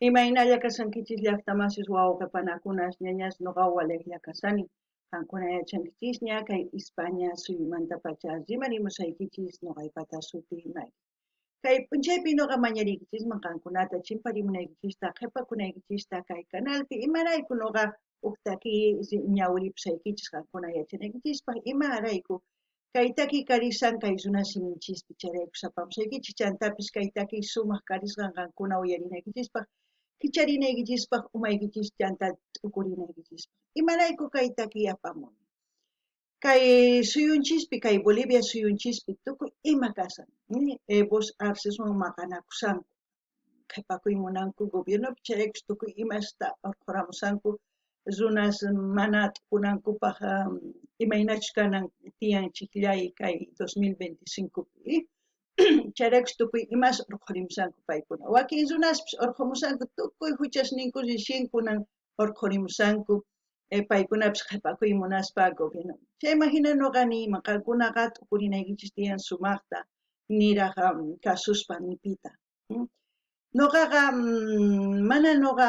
Imaynalla kashankichis llajtamasis wawqe panakunas ñañas noqa walejlla kashani. Qankuna yachankichisña kay Ispaña suyumantapacha rimarimusaykichis noqaypata sutiy Mari. Kay p'unchaypi noqa mañariykichisman qankunata chimparimunaykichista qhepakunaykichista kay canalpi imarayku noqa uj takiy ñawiripusaykichis qankuna yachanaykichispaj imarayku kay takiy karishan kay runa siminchispi chayrayku sapamusaykichis chantapis kay takiy sumaq karisqan qankuna uyarinaykichispaj kicharinaykichispaj umaykichis chanta t'ukurinaykichispaj imarayku kay takiy apamuni kay suyunchispi kay Bolivia suyunchispi tukuy ima kashan Evos Arceswan maqanakushanku qhepakuy munanku gobiernopi chayraykus tukuy imasta orqhoramushanku runas mana t'ukunankupaj imaynachus kanan tiyan chijllay kay 2025pi chayraykus tukuy imas orqhorimushanku paykuna wakin runaspis orqhomushanku tukuy juchasninku recién kunan orqhorimushanku paykunapis qhepakuy munaspa gobierno chayman jina noqa niyman qankunaqa t'ukurinaykichis tiyan sumajta niraj kasuspa ni pita. Noqaqa mana noqa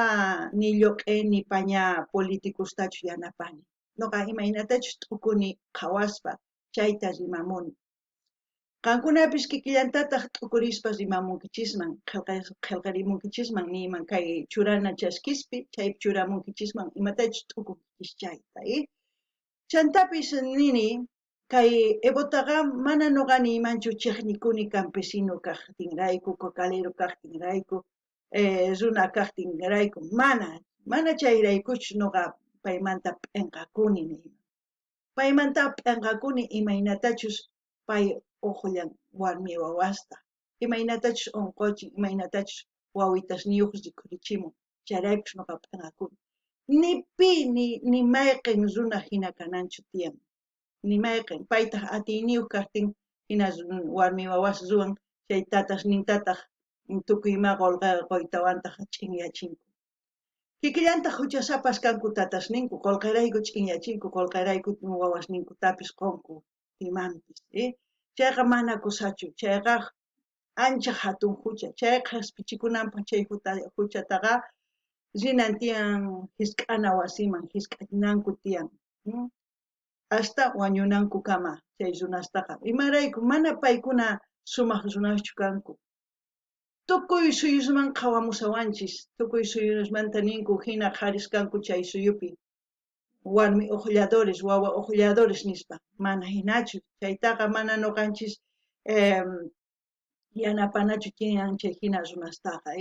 ni lloq'e ni paña politicostachu yanapani. Noqa imaynatachus t'ukuni qhawaspa chayta rimamuni. Qankunapis kikillantataj t'ukurispa rimamunkichisman, qhelqarimunkichisman niyman kay churana chaskispi, chaypi churamunkichisman imatachus t'ukunkichis chayta. Chantapis nini kay Evotaqa mana noqa niymanchu chejnikuni campesino kajtinrayku, cocalero kajtinrayku, runa kajtinrayku, mana, mana chayraykuchu noqa paymanta p'enqakuni niyman. Paymanta p'enqakuni imaynatachus pay ojllan warmi wawasta, imaynatachus onqochin, imaynatachus wawitasniyoj rikhurichimun, chayraykus noqa p'enqakuni. Ni pi, ni mayqen runa jina kananchu tiyan, ni mayqen, paytaj atiyniyoj kajtin jina warmi wawas ruwan, chay tatasnintataj tukuy ima qolqe qoytawantaj ch'inyachinku. Kikillantaj juchasapas kanku tatasninku, qolqerayku ch'inyachinku, qolqerayku wawasninkutapis qonku imanpis. Chayqa mana kusachu, chayqa ancha jatun jucha. Chay qhaspichikunanpaj chay juchataqa rinan tiyan jisk'ana wasiman, jisk'ananku tiyan. Hasta wañunankukama chay runastaqa. Imarayku mana paykuna sumaj runaschu kanku. Tukuy suyusman qhawamushawanchis, tukuy suyusmanta ninku jina qharis kanku chay suyupi, warmi ojlladores, wawa ojlladores nispa. Mana jinachu, chaytaqa mana noqanchis yanapanachu tiyan chay jina runastaqa.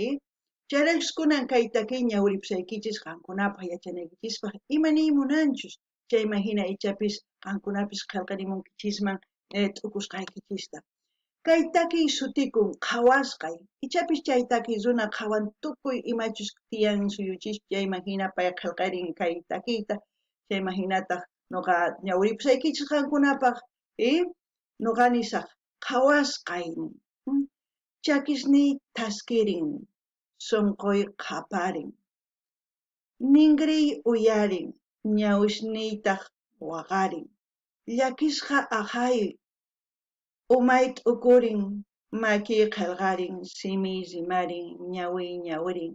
Chayraykus kunan kay takiy ñawiripusaykichis qankunapaj yachanaykichispaj ima niy munanchus, chayman jina ichapis qankunapis qhelqarimunkichisman t'ukusqaykichista. Kay takiy sutikun qhawasqay, ichapis chay takiy runa qhawan tukuy imachus tiyan suyuchispi chayman jina pay qhelqarin kay takiyta, chayman jinataj noqa ñawiripusaykichis qankunapaj, noqa nisaj qhawasqay, chakisniy thaskirin, sonqoy qhaparin, ningriy uyarin, ñawisniytaj waqarin, llakisqa aqhay, umay t'ukurin, makiy qhelqarin, simiy rimarin, ñawiy ñawirin.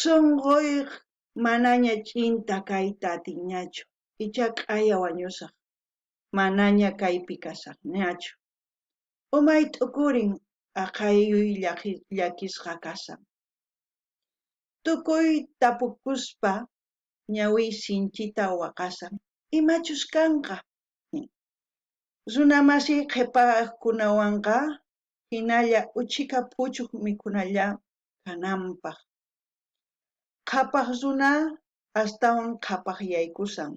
Sonqoy manaña ch'inta kayta atinñachu, ichá q'aya wañusaj, manaña kaypi kasajñachu. Umay t'ukurin, aqhayuy llakisqa kashan. Tukuy tapukuspa ñawiy sinchita waqashan, imachus kanqa? nin. Runamasiy qhepajkunawanqa jinalla uchhika puchuj mikhunalla kananpaj. Qhapaj runa astawan qhapajyaykushan.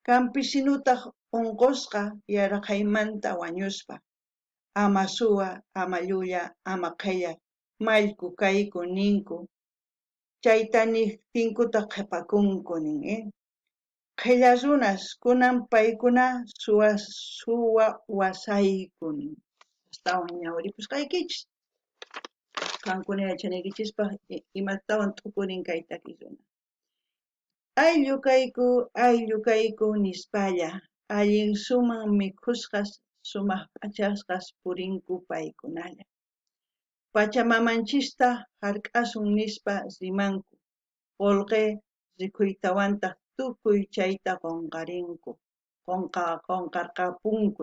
Campesinotaj onqosqa yaraqhaymanta wañuspa. Ama suwa, ama llulla, ama qhella, mallku kayku ninku. Chayta nejtinkutaj qhepakunku nin. Qhella runas, kunan paykuna suwawasayku nin. Astawan ñawiripusqaykichis. Qankuna yachanaykichispaj imatawan t'ukurin kay takiy runa. Ayllu kayku, ayllu kayku nispalla, allin suman mikhusqas, sumaj p'achasqas purinku paykunalla. Pachamamanchista jark'asun nispa rimanku, qolqe rikhuytawantaj tukuy chayta qonqarinku, qonqarqapunku,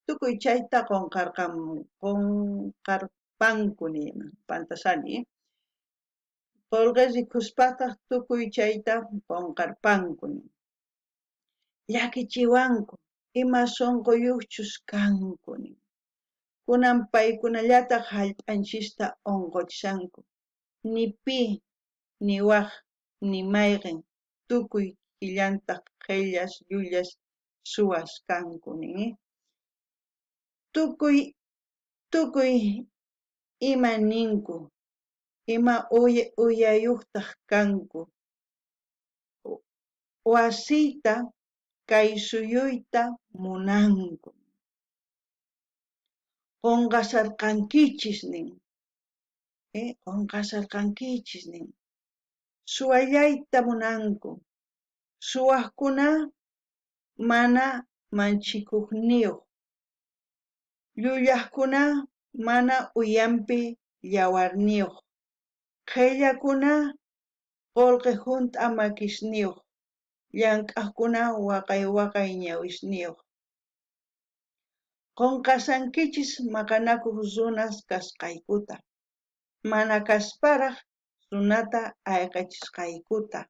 tukuy chayta qonqarpanku, pantasani. Qolqe rikhuspataj tukuy chayta qonqarpanku. Llakichiwanku, ima sonqoyojchus kanku. Kunan paykunallataj jallp'anchista onqochishanku. Ni pi, ni waj, ni mayqen, tukuy killantaj qhellas, llullas, suwas kanku. Tukuy, tukuy ima ninku, ima uyayojtaj kanku. Wasiyta, kay suyuyta munanku. Qonqasarqankichis nin. Qonqasarqankichis nin. Suwallayta munanku. Suwajkuna mana manchikojniyoj. Llullajkuna mana uyanpi yawarniyoj. Qhellakuna qolqe junt'a makisniyoj. Llank'ajkuna waqay waqay ñawisniyoj. Qonqasankichis maqanakoj runas kasqaykuta, mana kasparaj runata ayqechisqaykuta.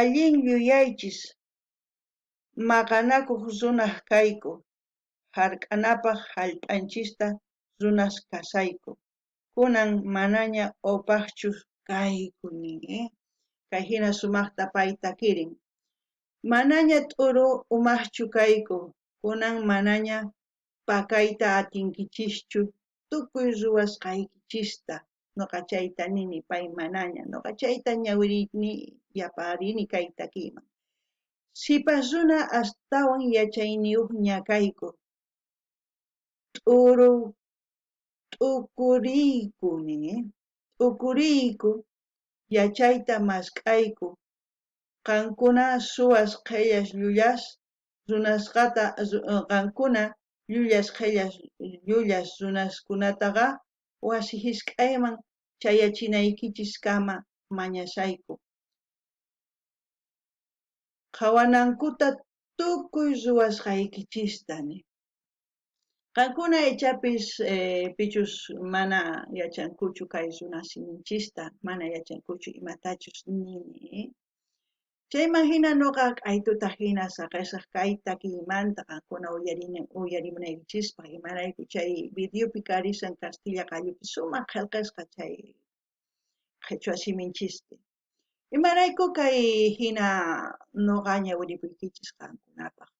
Allin yuyaychis, maqanakoj runas kayku, jark'anapaj jallp'anchista runas kashayku. Kunan manaña opajchu kayku nin. Kay jina sumajta pay takirin. Manaña t'uru umajchu kayku, kunan manaña pakayta atinkichischu tukuy ruwasqaykichista. Noqa chayta nini, pay manaña. Noqa chayta ñawirini yaparini kay takiyman. Sipas runa astawan yachayniyojña kayku. T'uru t'ukuriyku nin, t'ukuriyku, yachayta mask'ayku. Qankuna suwas qhellas llullas runasqata qankuna llullas qhellas llullas runaskunataqa wasi jisk'ayman chayachinaykichiskama mañashayku. Qhawanankuta tukuy ruwasqaykichista. Qankuna ichapis pichus mana yachankuchu kay runa siminchista, mana yachankuchu imatachus nini. Chayman jina noqa k'aytuta jina saqesaj kay takiymanta qankuna uyarimunaykichispaj, imarayku chay videopi karisan kastilla qallupi sumaj qhelqesqa chay qhechua siminchispi. Imarayku kay jina noqa ñawiripuykichis qankunapaj.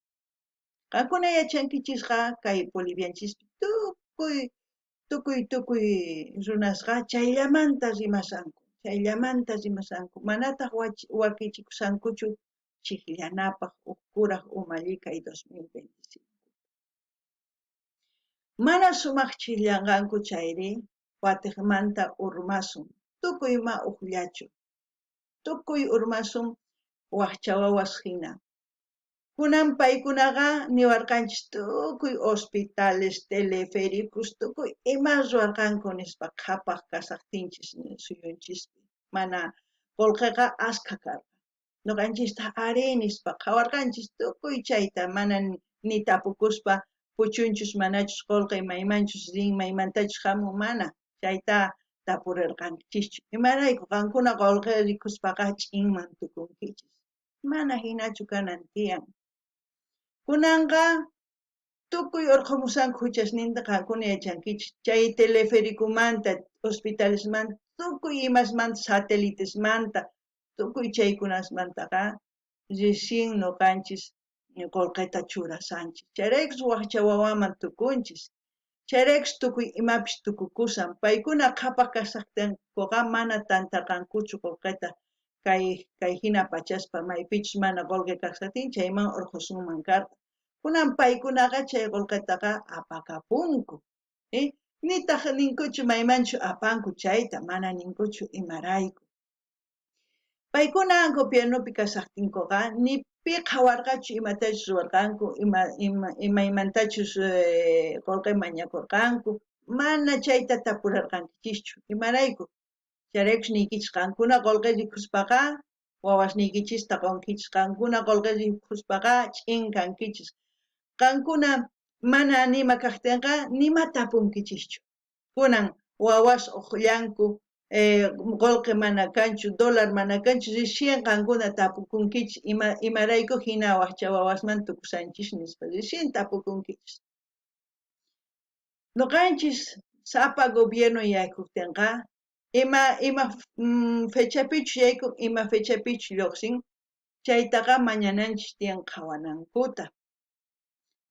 Qankuna yachankichisqa kay Bolivianchispi tukuy tukuy tukuy runasqa chayllamanta rimashanku, chayllamanta rimashanku, manataj wakichikushankuchu chijllanapaj uj kuraj umallikay 2025. Mana sumaj chijllanqanku chayri watejmanta urmasun, tukuy ma ujllachu, tukuy urmasun wajcha wawas jina. Kunan paykunaqa niwarqanchis tukuy hospitales, telefericos, tukuy ima ruwarqanku nispa qhapaj kashajtinchis suyunchispi. Mana qolqeqa askha karqa. Noqanchistaq arí nispa qhawarqanchis tukuy chayta mana ni tapukuspa puchunchus manachus qolqe maymanchus rin maymantachus jamun mana chayta tapurerqanchischu. Imarayku qankuna qolqe rikuspaqa ch'inman tukunkichis. Mana jinachu kanan tiyan. Kunanqa tukuy orqhomushanku juchasninta qankuna yachankichis. Chay telefericomanta, hospitalesmanta, tukuy imasmanta, satelitesmanta, tukuy chaykunasmantaqa recién noqanchis qolqeta churashanchis. Chayraykus wajcha wawaman tukunchis. Chayraykus tukuy imapis tukukushan. Paykuna qhapaj kashajtinkoqa mana tantarqankuchu qolqeta kay kay jina pachaspa maypichus mana qolqe kashajtin chayman orqhosunman karqa. Kunan paykunaqa chay qolqetaqa apakapunku. Nitaj ninkuchu maymanchu apanku chayta, mana ninkuchu imarayku. Paykuna gobiernopi kashajtinkoqa ni pi qhawarqachu imatachus ruwarqanku, imaymantachus qolqe mañakorqanku, Mana chayta tapurarqankichischu. Imarayku? Chayraykus niykichis, qankuna qolqe rikuspaqa wawasniykichista qonkichis, qankuna qolqe rikuspaqa ch'in kankichis. Qankuna mana nima kajtenqa nima tapunkichischu. Kunan wawas ojllanku, qolqe mana kanchu, dólar mana kanchu, recién qankuna tapukunkichis imarayku jina wajcha wawasman tukusanchis nispa, recién tapukunkichis. Noqanchis sapa gobierno yaykojtenqa ima fechapichus yaykun, ima fechapichus llojsin, chaytaqa mañananchis tiyan qhawanankuta.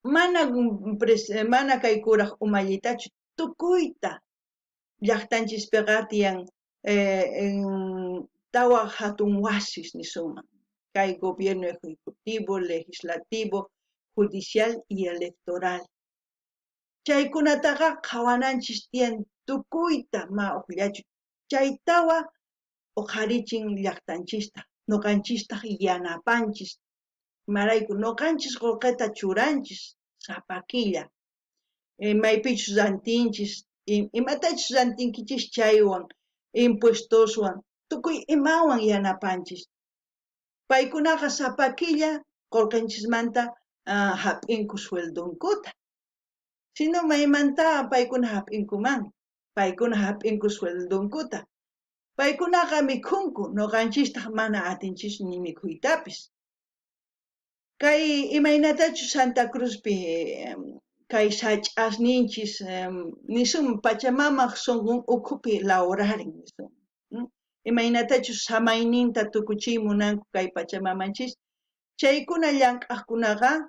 Mana kay kuraj umallitachu, tukuyta llajtanchispiqa tiyan tawa jatun wasis nisunman, kay gobierno ejecutivo, legislativo, judicial y electoral. Chaykunataqa qhawananchis tiyan tukuyta ma ujllachu. Chay tawa oqharichin llajtanchista, noqanchistaj yanapanchis. Imarayku noqanchis qolqeta churanchis sapa killa. Maypichus rantinchis, imatachus rantinkichis chaywan, impuestoswan, tukuy imawan yanapanchis. Paykunaqa sapa killa qolqenchismanta jap'inku sueldonkuta. Sino maymanta paykuna jap'inkuman, paykuna jap'inku sueldonkuta. Paykunaqa mikhunku, noqanchistaj mana atinchis ni mikhuytapis. Kay imaynatachus Santa Cruzpi kay sach'asninchis nisun Pachamamaj sonqon ukhupi lawrarin nisun. Imaynatachus samayninta tukuchiy munanku kay Pachamamanchis, chaykuna llank'ajkunaqa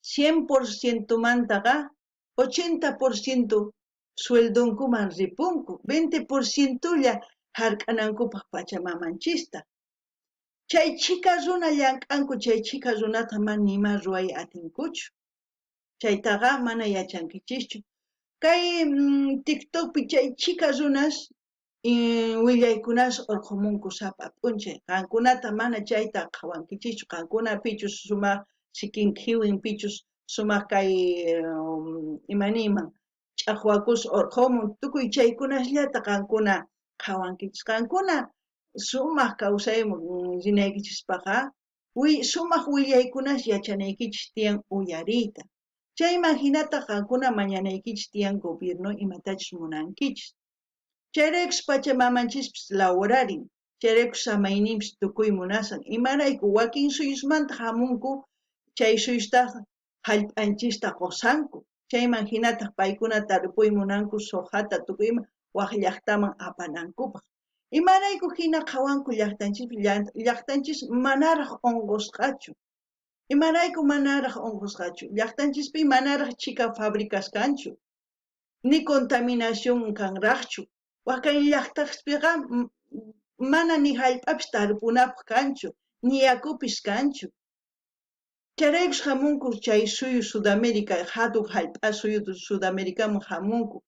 100%mantaqa 80% sueldonkuman ripunku, 20%lla jark'anankupaj Pachamamanchista. Chay chhika runa llank'anku, chay chhika runata mana nima ruway atinkuchu. Chaytaqa mana yachankichischu. Kay TikTokpi chay chhika runas willaykunas orqhomunku sapa p'unchay. Qankunata mana chayta qhawankichischu. Qankuna pichus sumaj sikin khiwin, pichus sumaj kay imaniyman ch'ajwakus orqhomun, tukuy chaykunasllata qankuna qhawankichis. Qankuna sumaj kawsayman rinaykichispajqa sumaj willaykunas yachanaykichis tiyan uyariyta. Chayman jinataj qankuna mañanaykichis tiyan gobierno imatachus munankichis. Chayraykus Pachamamanchispas lawrarin, chayraykus samayninpis tukuy munasan. Imarayku wakin suyusmanta jamunku, chay suyustaj jallp'anchista qosanku. Chayman jinataj paykuna tarpuy munanku sojata tukuy ima waj llajtaman apanankupaj. Imarayku jina qhawanku llajtanchispi, llajtanchis manaraj onqosqachu. Imarayku manaraj onqosqachu? Llajtanchispi manaraj chhika fabricas kanchu, ni contaminación kanrajchu. Wakin llajtaspiqa mana ni jallp'apis tarpunapaj kanchu, ni yakupis kanchu. Chayraykus jamunku chay suyu Sudamérica, jatun jallp'a suyu Sudamericaman jamunku.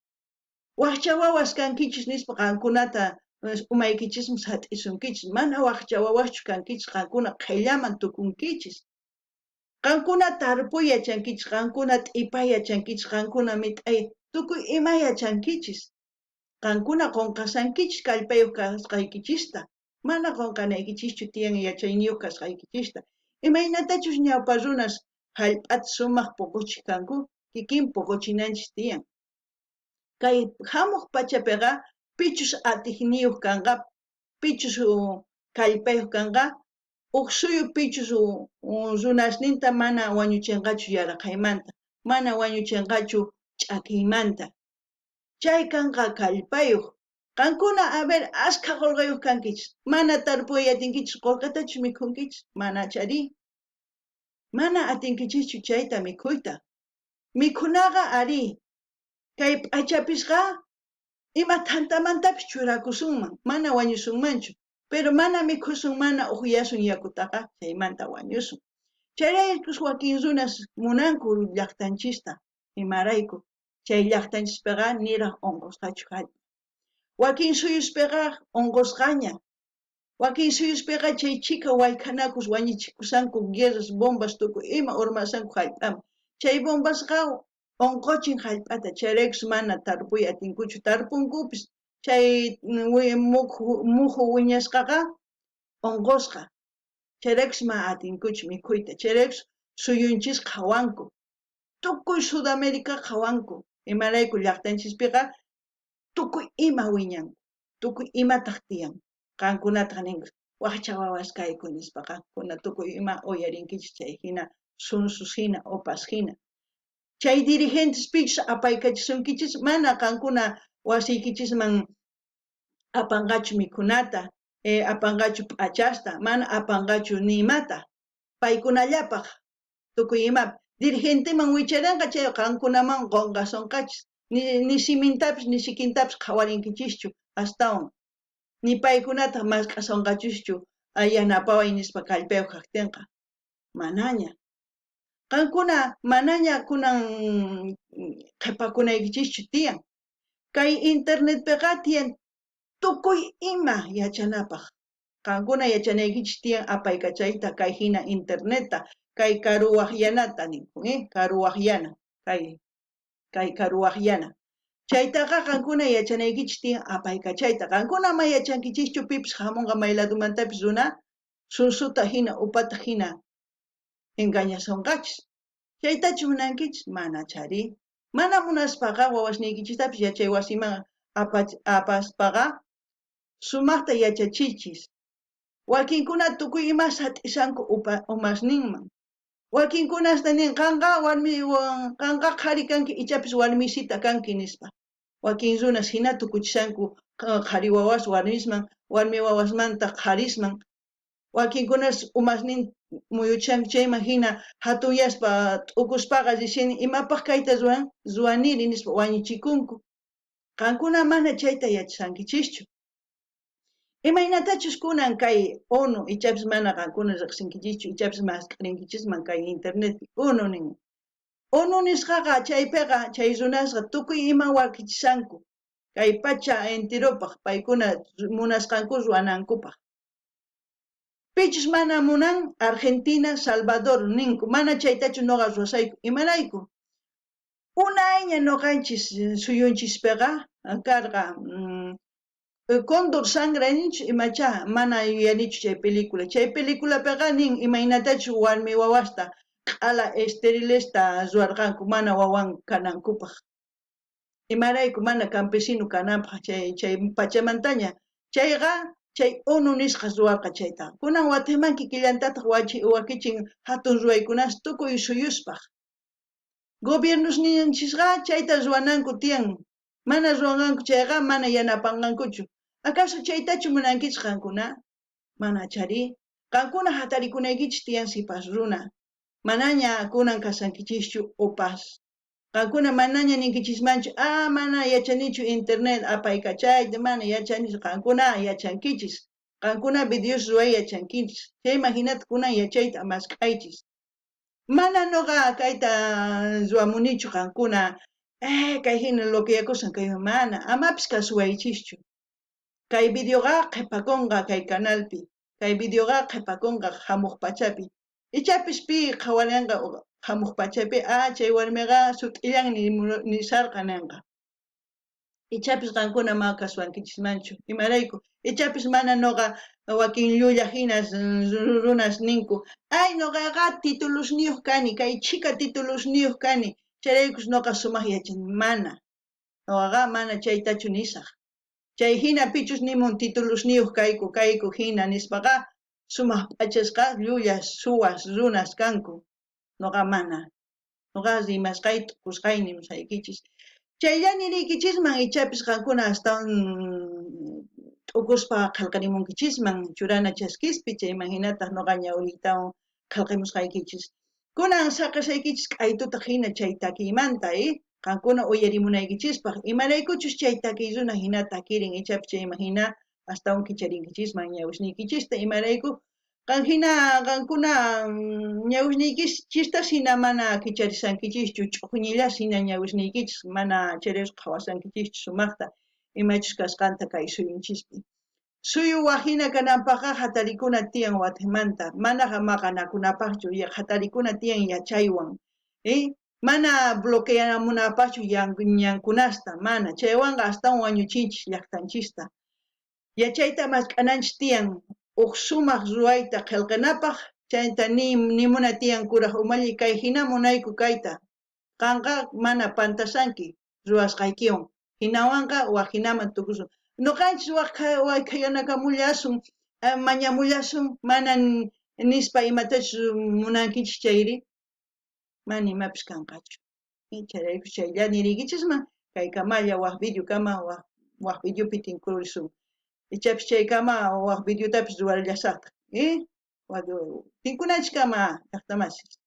Wajcha wawas kankichis nispa qankunata umaykichisman sat'isunkichis. Mana wajcha wawaschu kankichis, qankuna qhellaman tukunkichis. Qankuna tarpuy yachankichis, qankuna t'ipay yachankichis, qankuna mit'ay, tukuy ima yachankichis. Qankuna qonqasankichis kallpayoj kasqaykichista. Mana qonqanaykichischu tiyan yachayniyoj kasqaykichista. Imaynatachus ñawpa runas jallp'ata sumaj poqochej kanku, kikin poqochinanchis tiyan. Kay jamuj pachapeqa pichus atejniyoj kanqa, pichus kallpayoj kanqa, uj suyu pichus runasninta mana wañuchenqachu yaraqhaymanta, mana wañuchenqachu ch'akiymanta. Chay kanqa kallpayoj. Qankuna, a ver, askha qolqeyoj kankichis, mana tarpuy atinkichis, qolqetachus mikhunkichis, manacharí. Mana atinkichischu chayta mikhuyta. Mikhunaqa arí, kay p'achapisqa ima thantamantapis churakusunman, mana wañusunmanchu, pero mana mikhusun, mana ujyasun yakutaqa, chaymanta wañusun. Chayraykus wakin runas munanku llajtanchista, imarayku chay llajtanchispeqa niraj onqosqachu jallp'a. Wakin suyuspeqa onqosqaña. Wakin suyuspeqa chay chhika wayk'anakus wañuchikusanku, guerras, bombas, tukuy ima urmasanku jallp'aman. Chay bombasqa Onqochin jallp'ata, chayraykus mana tarpuy atinkuchu, tarpunkupis chay muju wiñasqaqa onqosqa, chayraykus mana atinkuchu mikhuyta, chayraykus suyunchis qhawanku, tukuy Sudamérica qhawanku, imarayku llaqtanchispiqa tukuy ima wiñan, tukuy imataq tiyan, qankunataq ninkus wajcha wawas kayku nispa, qankuna tukuy ima uyarinkichis chay hina sunsus hina, opas hina. Chay dirigentes pichus apaykachisunkichis mana qankuna wasiykichisman apanqachu mikhunata, apanqachu p'achasta, mana apanqachu ni imata, paykunallapaq tukuy ima dirigenteman wicharanqa chay qankunaman qonqasonqachis, ni simintapis ni sikintapis qhawarinkichischu astawan, ni paykunataq mask'asonqachischu yanapaway nispa kallpayuq kajtinqa, manaña. Qankuna manaña kunan qhepakunaykichischu tiyan. Kay internetpiqa tiyan tukuy ima yachanapaq. Qankuna yachanaykichis tiyan apaykachayta kay hina internetta, kay karuwajyanata ninku, karuwajyana, kay karuwajyana. Chaytaqa qankuna yachanaykichis tiyan apaykachayta. Qankuna ama yachankichischu pipis hamunqa may ladomantapis runa sunsuta hina, upata hina engañasonqachis. Chaytachu munankichis? Mana chari. Mana munaspaqa wawasniykichistapis yachay wasiman apaspaqa sumaqta yachachichis. Wakinkuna tukuy ima sat'isanku umasninman. Wakinkunasta nin qanqa warmi qanqa qhari kanki ichapis warmisita kanki nispa. Wakin runas hina tukuchisanku qhari wawas warmisman, warmi wawasmanta qharisman. Wakinkunas umasnin muyuchanku chayman hina hatunyaspa t'ukuspaqa recién imapaq kayta ruwan ruwaniri nispa wañuchikunku. Qankuna mana chayta yachashankichischu. Imaynatachus kunan kay ONU, ichapis mana qankuna riqsinkichischu, ichapis mask'arinkichisman kay internetpi, ONU nin. ONU nisqaqa chaypiqa chay runasqa tukuy ima wakichishanku kay pacha enteropaq paykuna munasqanku ruwanankupaq. Pichus mana munan Argentina, Salvador ninku, mana chaytachu noqa ruwasayku. Imarayku? Unayña noqanchis suyunchispiqa karqa Cóndor Sangre ninchu imachá, mana yuyanichu chay película. Chay peliculapiqa nin imaynatachus warmi wawasta q'ala esterilesta ruwarqanku mana wawan kanankupaq. Imarayku mana campesino kananpaq chay pachamantaña. Chayqa chay ONU nisqa ruwarqa chayta. Kunan watejman kikillantataq wakichin hatun ruwaykunas tukuy suyuspaq. Gobiernosninchisqa chayta ruwananku tiyan. Mana ruwanqanku chayqa mana yanapanqankuchu. Acaso chaytachu munankichis qankuna? Manachari. Qankuna hatarikunaykichis tiyan sipas runa. Manaña kunan kashankichischu opas. Qankuna manaña ninkichismanchu, ah, mana yachanichu internet apaykachayta, mana yachanichu. Qankuna yachankichis. Qankuna videos ruway yachankichis. Chayman hinata kunan yachayta mask'aychis. Mana noqa kayta ruwamunichu qankuna, kay hina loqueyakusan kay mana, amapis kasuwaychischu. Kay videoqa qhepakunqa kay canalpi, kay videoqa qhepakunqa hamuq pachapi. Ichapis pi qhawarinqa hamuq pachapi, ah, chay warmiqa sut'illan nisharqa ninqa. Ichapis qankuna ma kasuwankichismanchu. Imarayku? Ichapis mana noqa wakin llulla hinas runas ninku, ay noqaqa titulusniyuq kani, kay chhika titulusniyuq kani, chayraykus noqa sumaq yachani. Mana. Noqaqa mana chaytachu nisaq. Chay hina pichus nimun titulusniyuq kayku, kayku hina nispaqa sumaq p'achasqa llullas, suwas, runas kanku. Noqa mana. Noqa rimasqay t'ukusqay nimusaykichis. Chaylla niriykichisman ichapis qankuna astawan t'ukuspa qhelqarimunkichisman churana chaskispi, chayman hinataq noqa ñawriytawan qhelqamusqaykichis. Kunan saqesaykichis k'aytuta hina chay takiymanta, qankuna uyarimunaykichispaq, imaraykuchus chay takiy runa hina takirin, ichapis chayman hina astawan kicharinkichisman ñawisniykichista, imarayku qan hina qankuna ñawisniykichista hina mana kicharishankichischu, ch'uqñillas hina ñawisniykichis mana chayrayku qhawasankichischu sumaqta imachus kasqanta kay suyunchispi. Suyu waj hina kananpaqqa hatarikuna tiyan watejmanta, manaqa maqanakunapaqchu, hatarikuna tiyan yachaywan. Mana bloqueamunapajchu ñankunasta, mana. Chaywanqa astawan wañuchinchis llajtanchista. Yachayta mask'ananchis tiyan uj sumaj ruwayta qhelqanapaj, chayta nimuna tiyan kuraj umalli kay jina munayku kayta. Qanqa mana pantasanki ruwasqaykiwan, jinawanqa waj jinaman tukusun. Noqanchis wakhayanakamulasun, mañamullasun, mana nispa imatachus munankichis chayri, mana imapis kanqachu. Chayrayku chaylla niriykichisman, kaykamalla waj videokama waj videopi tinkurisun. Ichapis chaykama waj videotapis ruwarillasajtaj. Tinkunanchiskama, llajtamasis.